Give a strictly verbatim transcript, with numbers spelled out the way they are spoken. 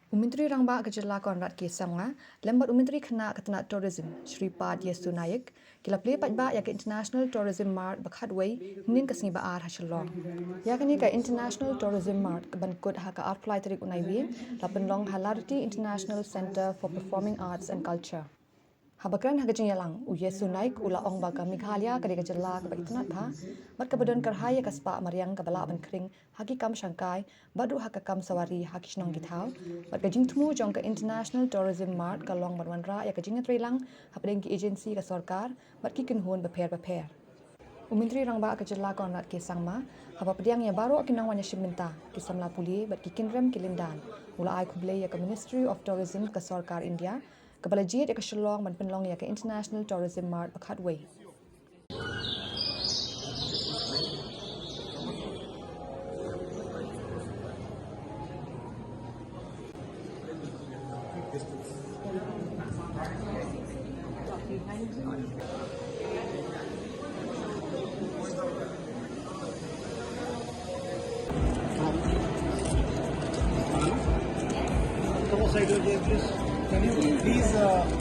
U Myntri Rangbah ka Jylla Conrad K Sangma lem bad u Myntri Khynnah ka tnad Tourism Shripad Yesso Naik ki la plie paidbah ïa ka International Tourism Mart ba khatwei hynnin ka sngi ba ar ha Shillong. Ïa kane ka International Tourism Mart kaban kut ha ka arphew lai tarik u Naiwieng la pynlong ha Lariti International Centre for Performing Arts and Culture. Haba kren ha ka jingïalang, u Yesso Naik u la ong ba ka Meghalaya ka dei ka jylla kaba itynnad bha bad kaba don kyrhai ïa ka spah mariang kaba lah ban khring ha ki kam shangkai bad ruh ha ka kam sawari ha ki shnong ki thaw, bad ka jingthmu jong ka International Tourism Mart ka long ban wanrah ïa ka jingïatreilang hapdeng ki agency ka sorkar bad ki kynhun bapher bapher. U Myntri Rangbah ka Jylla Conrad K Sangma, haba pdiang ïa baroh ki nongwan ïashim bynta, ki samla pule bad ki kynrem ki lyndan, u la ai khublei ïa ka Ministry of Tourism ka Sorkar India kaba la jied ïa ka Shillong ban pynlong ïa ka International Tourism Mart ba khatwei. Can you please, uh,